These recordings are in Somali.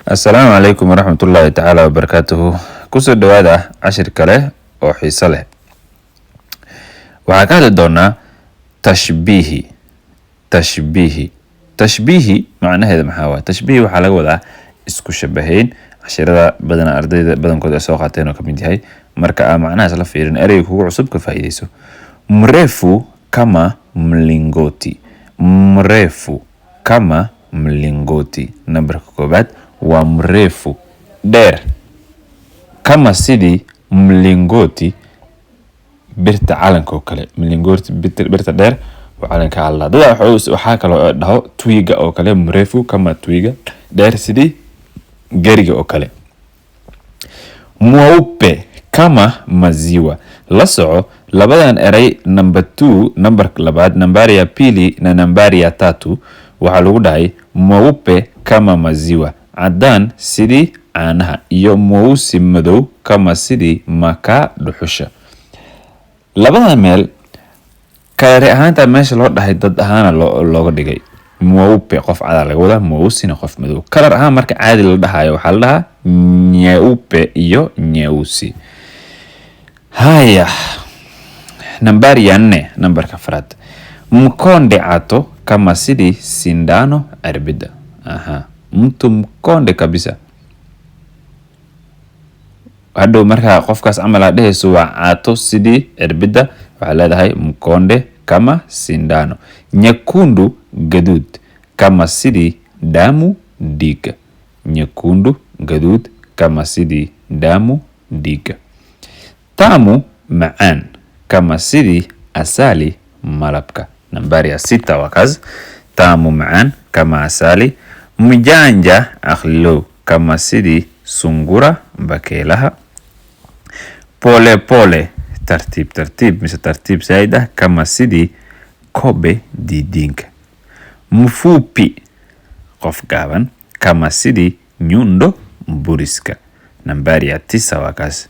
Assalaamu calaykum waraxmatullaahi tacaala wabarakaatuhu. Kusoo dhawaada cashir kale oo xiiso leh. Waxaa ka hadli doonaa tashbiihi. Tashbiihi, tashbiihi macnaheeda maxaa waaye? Tashbiihi waxaa laga wadaa isku shabahayn. Cashirada badanaa ardayda badankood ay soo qaateen oo kamid yahay. Marka aa macnahaas la fiirin, ereyga kugu cusub ka faa'iideyso. Mrefu kama mlingoti. Mrefu kama mlingoti, nambarka koobaad waa mrefu, dheer, kama sidii, mlingoti, birta calanka oo kale. Mlingoti, birta dheer oo calanka alla dada. Waxaa kaloo dhaho twiga oo kale, mrefu kama twiga, dheer sidii geriga oo kale. Mweupe kama maziwa. La soco labadan erey, number two, numberka labaad, nambari ya pili na nambari ya tatu. Waxaa lagu dhahay mweupe kama maziwa, caddaan sidii caanaha, iyo mweusi, madow, kama sidii makaa, dhuxusha. Labadan meel kalare ahaanta meesha loo dhahay, dad ahaana looga dhigay. Mweupe qof cadaa laga wadaa, mweusina qof madow. Kalar ahaan marka caadi la dhahayo waxaa la dhahaa nyeupe iyo nyeusi. Haya, nambari ya nne, nambarka afraad, mkonde, cato, kama sidii sindano, cirbida. Aha, mtu mkonde kabisa. Hadhow markaa qofkaas camal aa dhehayso waa caato sidii cirbida, waxaa leedahay mkonde kama sindano. Nyekundu, gaduud, kama sidii damu, dhiigga. Nyekundu, gaduud, kama sidii damu, dhiigga. Tamu, macaan, kama sidii asali, malabka. Nambari ya sita waa kaas, tamu, macaan, kama asali. Mjanja, aqlilow, kama sidii sungura, bakeelaha. Pole pole, tartiib tartiib mise tartiib saaid ah, kama sidii kobe, diidiinka. Mfupi, qof gaaban, kama sidii nyundo, buriska. Nambari ya tisa waa kaas.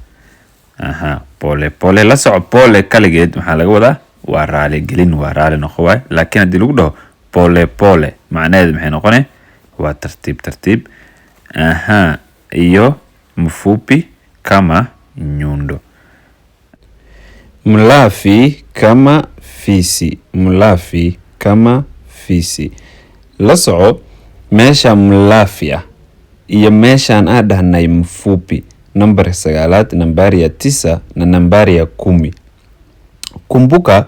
Aha, pole pole. La soco, pole kaligeed maxaa laga wadaa? Waa raali gelin, waa raali noqo waay. Laakiin haddii lagu dhaho pole pole, macnaheedu maxay noqone? Waa tartiib tartiib. Aha, iyo mfupi kama nyundo. Mlafi kama fisi. Mlafi kama fisi. La soco meesha mlafi ah iyo meeshaan aan dhahnay mfupi, nambarka sagaalaad, nambari ya tisa na nambari ya 10. Kumbuka,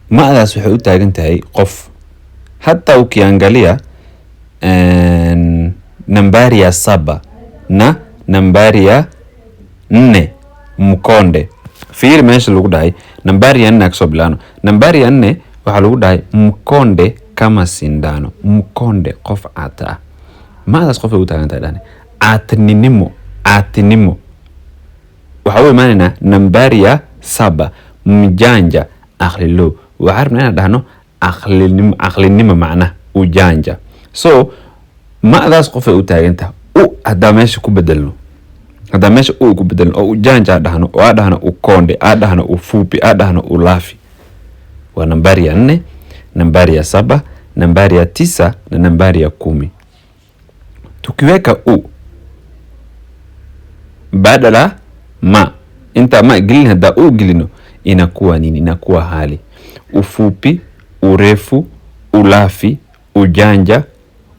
ma'daas waxay u taagan tahay qof. Hata ukiangalia nambari ya 7 na nambari ya 4, mkonde, fiiri meesha lagu dhahay nambari ya 4. Kasoo bilaano nambari ya 4, waxaa lagu dhahay mkonde kama sindano. Mkonde, qof caata ah. Ma'daas qofay u taagan tahay dhahne, caatinimo. Caatinimo waxaa u imaanaynaa nambari ya 7, mjanja, aqlilow. Waxaa rabnaa inaan dhahno aqlinimo. Aqlinimo macnaha ujanja. So ma'daas qofay u taagan tahay. U haddaa meesha ku bedelno, haddaa meesha u ku bedelno oo ujanja aa dhahno, oo aa dhahno ukonde, aa dhahno ufupi, aa dhahno ulafi, waa nambari ya 4, nambari ya 7, nambari ya 9 na nambari ya 10. Tukiweka u badala ma, inta ma gelin, haddaa u gelino, inakuwa nini? Inakuwa hali ufupi, urefu, ulafi, ujanja,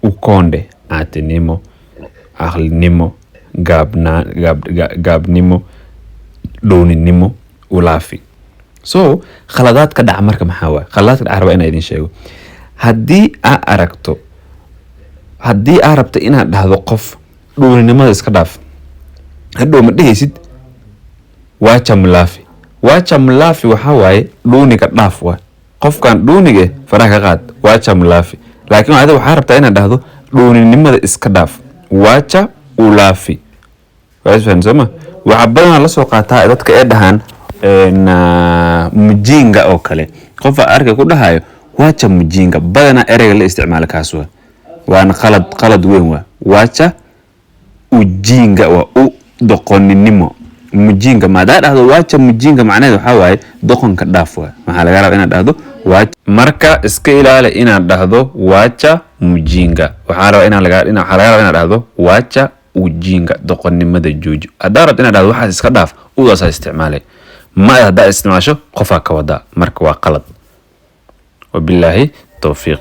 ukonde, caatinimo, aqlinimo, gaabna, gaabnimo, dhooninimo, ulafi. So khaladaad ka dhaca marka maxaa waay? Khaladaad ka dhaca rabaa inaan idin sheego. Haddii aa aragto, haddii aa rabto inaad dhahdo qof dhooninimada iska dhaaf, hadhow ma dhehaysid "wacha mlafi". Wacha mlafi waxaa waaye dhuuniga dhaaf waay. Qofkan dhuunige faraha ka qaad, wacha mlafi. Laakiin adiga waxaa rabtaa inaad dhahdo dhuuninimada iska dhaaf, wacha ulafi. Waa isfahan soo ma? Waxaa badanaa lasoo qaataa dadka ee dhahaan mjinga oo kale. Qofa arkay ku dhahayo "wacha mjinga", badanaa ereyga la isticmaala kaas waa, waana qalad, qalad weyn. Waa wacha ujinga, waa u doqoninimo. Mjinga maadaa dhahdo wacha mjinga, macnaheed waxaa waaye doqonka dhaaf waay. Maxaa laga rabaa inaad dhahdo? Marka iska ilaali inaad dhahdo "wacha mjinga". Waxaa rabaa inaan laga waxaa laga rabaa inaad dhahdo "wacha ujinga", doqonnimada jooji. Haddaa rabto inaad dhahdo "waxaas iska dhaaf", udaasaa isticmaalay. Ma haddaa isticmaasho, qofaa ka wadaa, marka waa qalad. Wabilaahi towfiiq.